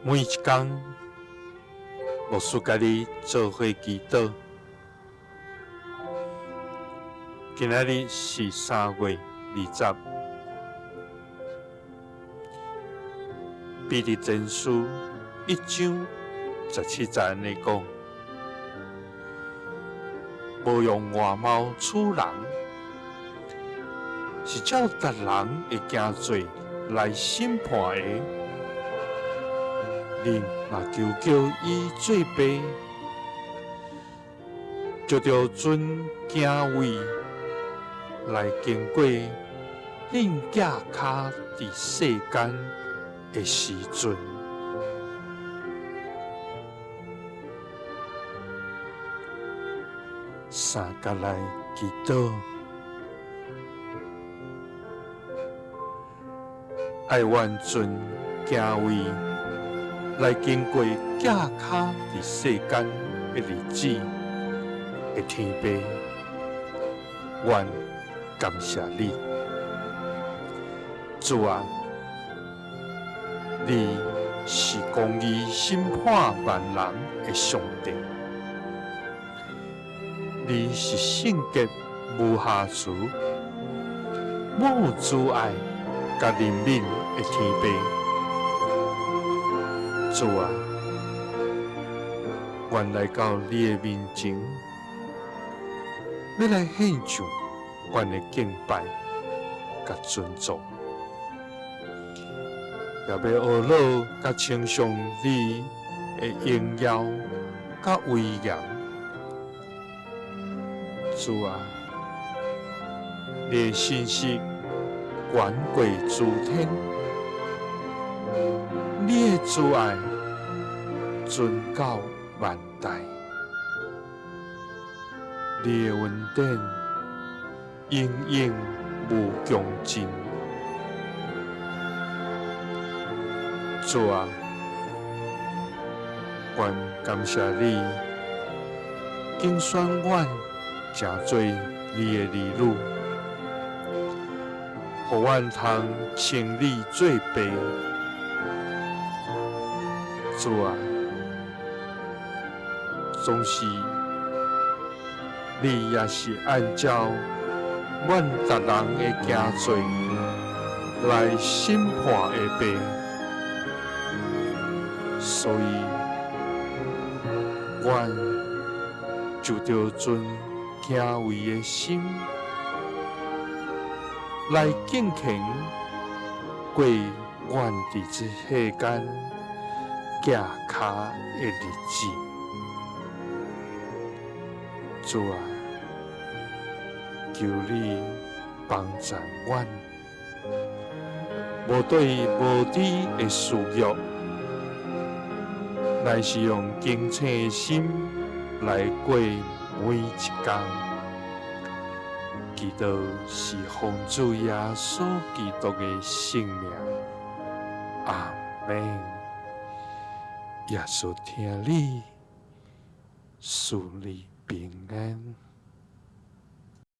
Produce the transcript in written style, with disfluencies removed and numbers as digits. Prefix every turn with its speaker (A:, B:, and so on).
A: 每一工，牧師佮你做伙祈禱。今仔日是3月20，彼得前書1章17節按呢講：無用外貌取人，是照逐人的行做來審判的。恁若求叫伊做爸，就著存敬畏來經過恁寄跤佇世間的時陣。三佮來祈禱，愛阮存敬畏來經過寄跤佇世間的日子的天父，阮感謝你，主啊，你是公義審判萬人的上帝，你是聖潔無瑕疵、滿有慈愛佮憐憫的天父。主啊，阮來到你的面前，欲來獻上阮的敬拜佮尊崇，也欲呵咾佮稱頌你的榮耀佮威嚴。主啊，你的信實懸過諸天，你的慈愛存到萬代，你的恩典永永無窮盡。主啊，阮感謝你，揀選阮成做你的兒女，予阮通稱你做爸。主啊，總是你也是按照阮逐人的行做來審判的爸，所以阮就著存敬畏的心來敬虔過阮佇這世間寄跤的日子。主啊，求你幫助阮，無對無知的私欲，乃是用敬虔的心來過每一工。祈禱是奉主耶穌基督的聖名，阿們。耶穌疼你，賜你平安。